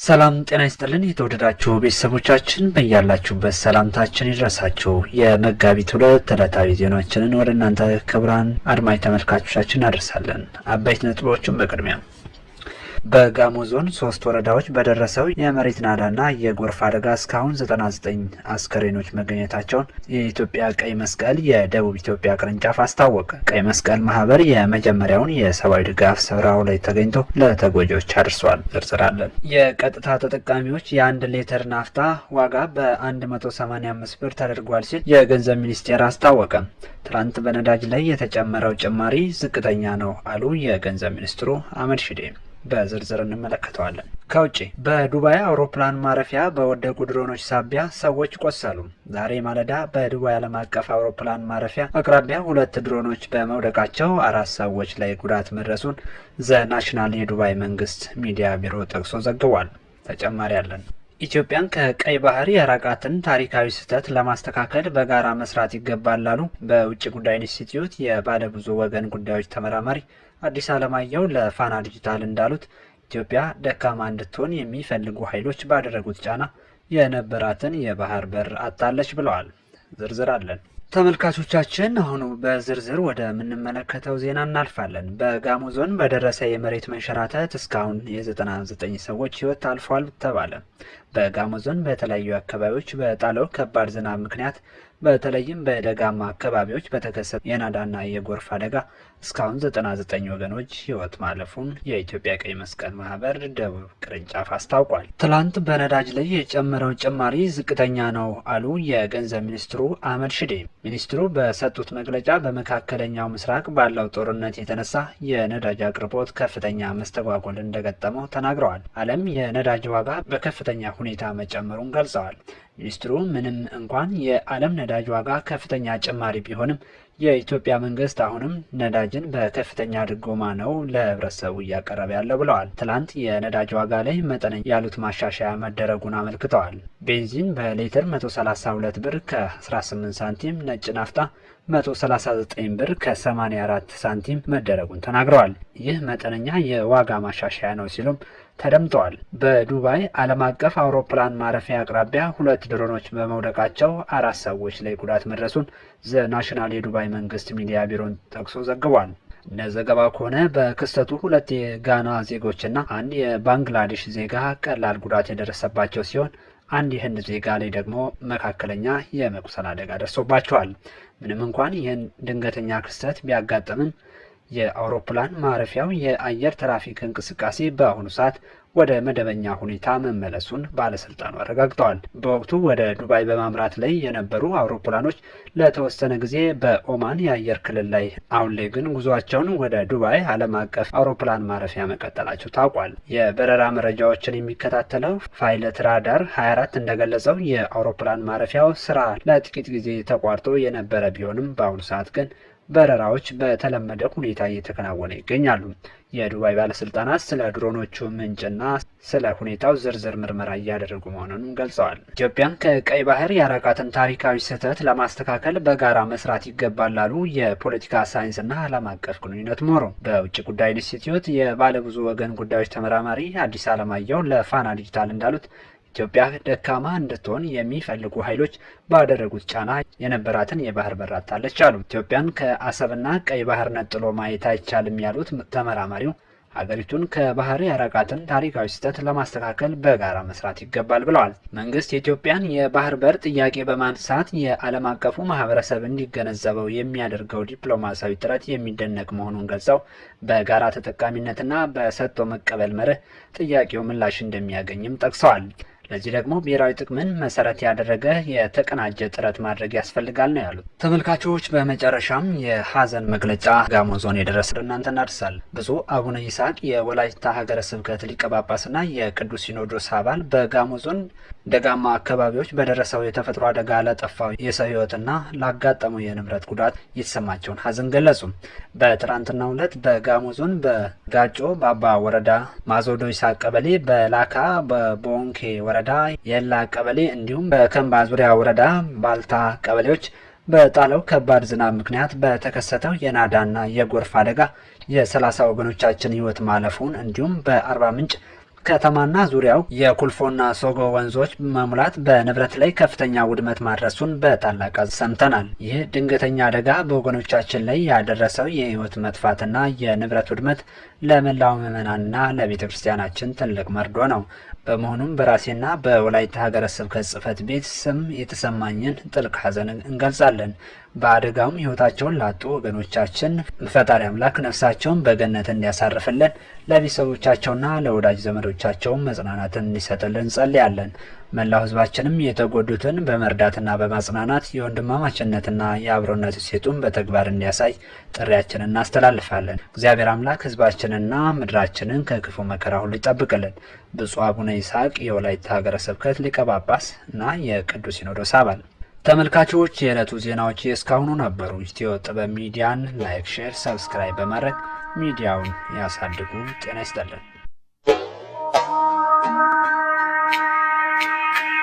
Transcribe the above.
ሰላም ጤና ይስጥልን። የተወደዳችሁ ቤተሰቦቻችን፣ በያላችሁበት ሰላምታችን ይድረሳችሁ። የመጋቢት 2 ዕለታዊ ዜናችንን ወደ እናንተ ክቡራን አድማጭ ተመልካቾቻችን እናደርሳለን። አበይት ነጥቦቹን በቅድሚያ፣ በጋሞ ዞን ሶስት ወረዳዎች በደረሰው የመሬት ናዳና የጎርፍ አደጋ እስካሁን 99 አስከሬኖች መገኘታቸውን የኢትዮጵያ ቀይ መስቀል የደቡብ ኢትዮጵያ ቅርንጫፍ አስታወቀ። ቀይ መስቀል ማህበር የመጀመሪያውን የሰብአዊ ድጋፍ ስፍራው ላይ ተገኝቶ ለተጎጂዎች አድርሷል። ዝርዝር አለን። የቀጥታ ተጠቃሚዎች የ1 ሊትር ናፍታ ዋጋ በ185 ብር ተደርጓል ሲል የገንዘብ ሚኒስቴር አስታወቀ። ትላንት በነዳጅ ላይ የተጨመረው ጭማሪ ዝቅተኛ ነው አሉ የገንዘብ ሚኒስትሩ አህመድ ሽዴ። በዝርዝር እንመለከተዋለን። ከውጭ፣ በዱባይ አውሮፕላን ማረፊያ በወደቁ ድሮኖች ሳቢያ ሰዎች ቆሰሉ። ዛሬ ማለዳ በዱባይ ዓለም አቀፍ አውሮፕላን ማረፊያ አቅራቢያ ሁለት ድሮኖች በመውደቃቸው አራት ሰዎች ላይ ጉዳት መድረሱን ዘ ናሽናል የዱባይ መንግስት ሚዲያ ቢሮ ጠቅሶ ዘግቧል። ተጨማሪ አለን። ኢትዮጵያን ከቀይ ባህር ያራቃትን ታሪካዊ ስህተት ለማስተካከል በጋራ መስራት ይገባል አሉ በውጭ ጉዳይ ኢንስቲትዩት የባለብዙ ወገን ጉዳዮች ተመራማሪ አዲስ አለማየሁ። ለፋና ዲጂታል እንዳሉት፣ ኢትዮጵያ ደካማ እንድትሆን የሚፈልጉ ኃይሎች ባደረጉት ጫና የነበራትን የባህር በር አጥታለች ብለዋል። ዝርዝር አለን። ተመልካቾቻችን፣ አሁኑ በዝርዝር ወደ ምንመለከተው ዜና እናልፋለን። በጋሞ ዞን በደረሰ የመሬት መንሸራተት እስካሁን የ99 ሰዎች ሕይወት አልፏል ተባለ። በጋሞ ዞን በተለያዩ አካባቢዎች በጣለው ከባድ ዝናብ ምክንያት፣ በተለይም በደጋማ አካባቢዎች በተከሰተ የናዳና የጎርፍ አደጋ እስካሁን 99 ወገኖች ሕይወት ማለፉን የኢትዮጵያ ቀይ መስቀል ማህበር ደቡብ ቅርንጫፍ አስታውቋል። ትላንት በነዳጅ ላይ የጨመረው ጭማሪ ዝቅተኛ ነው አሉ የገንዘብ ሚኒስትሩ አህመድ ሽዴ። ሚኒስትሩ በሰጡት መግለጫ በመካከለኛው ምስራቅ ባለው ጦርነት የተነሳ የነዳጅ አቅርቦት ከፍተኛ መስተጓጎል እንደገጠመው ተናግረዋል። ዓለም የነዳጅ ዋጋ በከፍተኛ ሁኔታ መጨመሩን ገልጸዋል። ሚኒስትሩ ምንም እንኳን የዓለም ነዳጅ ዋጋ ከፍተኛ ጭማሪ ቢሆንም፣ የኢትዮጵያ መንግስት አሁንም ነዳጅን በከፍተኛ ድጎማ ነው ለህብረተሰቡ እያቀረበ ያለው ብለዋል። ትላንት የነዳጅ ዋጋ ላይ መጠነኛ ያሉት ማሻሻያ መደረጉን አመልክተዋል። ቤንዚን በሊትር 132 ብር ከ18 ሳንቲም፣ ነጭ ናፍጣ 139 ብር ከ84 ሳንቲም መደረጉን ተናግረዋል። ይህ መጠነኛ የዋጋ ማሻሻያ ነው ሲሉም ተደምጠዋል። በዱባይ ዓለም አቀፍ አውሮፕላን ማረፊያ አቅራቢያ ሁለት ድሮኖች በመውደቃቸው አራት ሰዎች ላይ ጉዳት መድረሱን ዘ ናሽናል የዱባይ መንግስት ሚዲያ ቢሮን ጠቅሶ ዘግቧል። እንደ ዘገባው ከሆነ በክስተቱ ሁለት የጋና ዜጎችና አንድ የባንግላዴሽ ዜጋ ቀላል ጉዳት የደረሰባቸው ሲሆን፣ አንድ የህንድ ዜጋ ላይ ደግሞ መካከለኛ የመቁሰል አደጋ ደርሶባቸዋል። ምንም እንኳን ይህን ድንገተኛ ክስተት ቢያጋጥምም፣ የአውሮፕላን ማረፊያው የአየር ትራፊክ እንቅስቃሴ በአሁኑ ሰዓት ወደ መደበኛ ሁኔታ መመለሱን ባለስልጣኑ አረጋግጠዋል። በወቅቱ ወደ ዱባይ በማምራት ላይ የነበሩ አውሮፕላኖች ለተወሰነ ጊዜ በኦማን የአየር ክልል ላይ፣ አሁን ላይ ግን ጉዟቸውን ወደ ዱባይ ዓለም አቀፍ አውሮፕላን ማረፊያ መቀጠላቸው ታውቋል። የበረራ መረጃዎችን የሚከታተለው ፋይለት ራዳር 24 እንደገለጸው፣ የአውሮፕላን ማረፊያው ስራ ለጥቂት ጊዜ ተቋርጦ የነበረ ቢሆንም፣ በአሁኑ ሰዓት ግን በረራዎች በተለመደ ሁኔታ እየተከናወነ ይገኛሉ። የዱባይ ባለስልጣናት ስለ ድሮኖቹ ምንጭና ስለ ሁኔታው ዝርዝር ምርመራ እያደረጉ መሆኑንም ገልጸዋል። ኢትዮጵያን ከቀይ ባህር ያራቃትን ታሪካዊ ስህተት ለማስተካከል በጋራ መስራት ይገባል አሉ የፖለቲካ ሳይንስና ዓለም አቀፍ ግንኙነት ምሁሩ። በውጭ ጉዳይ ኢንስቲትዩት የባለብዙ ወገን ጉዳዮች ተመራማሪ አዲስ አለማየሁ ለፋና ዲጂታል እንዳሉት፣ ኢትዮጵያ ደካማ እንድትሆን የሚፈልጉ ኃይሎች ባደረጉት ጫና የነበራትን የባህር በር አጥታለች አሉ። ኢትዮጵያን ከአሰብና ቀይ ባህር ነጥሎ ማየት አይቻልም ያሉት ተመራማሪው፣ ሀገሪቱን ከባህር ያራቃትን ታሪካዊ ስህተት ለማስተካከል በጋራ መስራት ይገባል ብለዋል። መንግስት የኢትዮጵያን የባህር በር ጥያቄ በማንሳት የዓለም አቀፉ ማህበረሰብ እንዲገነዘበው የሚያደርገው ዲፕሎማሲያዊ ጥረት የሚደነቅ መሆኑን ገልጸው፣ በጋራ ተጠቃሚነትና በሰጥቶ መቀበል መርህ ጥያቄው ምላሽ እንደሚያገኝም ጠቅሰዋል። ለዚህ ደግሞ ብሔራዊ ጥቅምን መሰረት ያደረገ የተቀናጀ ጥረት ማድረግ ያስፈልጋል ነው ያሉት። ተመልካቾች፣ በመጨረሻም የሀዘን መግለጫ ጋሞ ዞን የደረሰ እናንተ እናደርሳለን። ብፁዕ አቡነ ይስሐቅ የወላይታ ሀገረ ስብከት ሊቀ ጳጳስና የቅዱስ ሲኖዶስ አባል በጋሞ ዞን ደጋማ አካባቢዎች በደረሰው የተፈጥሮ አደጋ ለጠፋው የሰው ሕይወትና ላጋጠመው የንብረት ጉዳት የተሰማቸውን ሀዘን ገለጹ። በትናንትናው ዕለት በጋሞ ዞን በጋጮ ባባ ወረዳ ማዞ ዶይሳ ቀበሌ፣ በላካ በቦንኬ ወረዳ የላ ቀበሌ እንዲሁም በከምባ ዙሪያ ወረዳ ባልታ ቀበሌዎች በጣለው ከባድ ዝናብ ምክንያት በተከሰተው የናዳና የጎርፍ አደጋ የ30 ወገኖቻችን ሕይወት ማለፉን እንዲሁም በአርባ ምንጭ ከተማና ዙሪያው የኩልፎና ሶጎ ወንዞች መሙላት በንብረት ላይ ከፍተኛ ውድመት ማድረሱን በታላቅ ሰምተናል። ይህ ድንገተኛ አደጋ በወገኖቻችን ላይ ያደረሰው የሕይወት መጥፋትና የንብረት ውድመት ለመላው ምዕመናንና ለቤተ ክርስቲያናችን ትልቅ መርዶ ነው። በመሆኑም በራሴና በወላይታ ሀገረ ስብከት ጽሕፈት ቤት ስም የተሰማኝን ጥልቅ ሐዘን እንገልጻለን። በአደጋውም ሕይወታቸውን ላጡ ወገኖቻችን ፈጣሪ አምላክ ነፍሳቸውን በገነት እንዲያሳርፍልን ለቤተሰቦቻቸውና ለወዳጅ ዘመዶቻቸውን መጽናናትን እንዲሰጥልን እንጸልያለን። መላው ሕዝባችንም የተጎዱትን በመርዳትና በማጽናናት የወንድማማችነትና የአብሮነት እሴቱን በተግባር እንዲያሳይ ጥሪያችንን እናስተላልፋለን። እግዚአብሔር አምላክ ሕዝባችንና ምድራችንን ከክፉ መከራ ሁሉ ይጠብቅልን። ብፁዕ አቡነ ይስሐቅ የወላይታ ሀገረ ስብከት ሊቀ ጳጳስ እና የቅዱስ ሲኖዶስ አባል። ተመልካቾች፣ የዕለቱ ዜናዎች የእስካሁኑ ነበሩ። ኢትዮ ጥበብ ሚዲያን like፣ share፣ subscribe በማድረግ ሚዲያውን ያሳድጉ። ጤና ይስጥልን።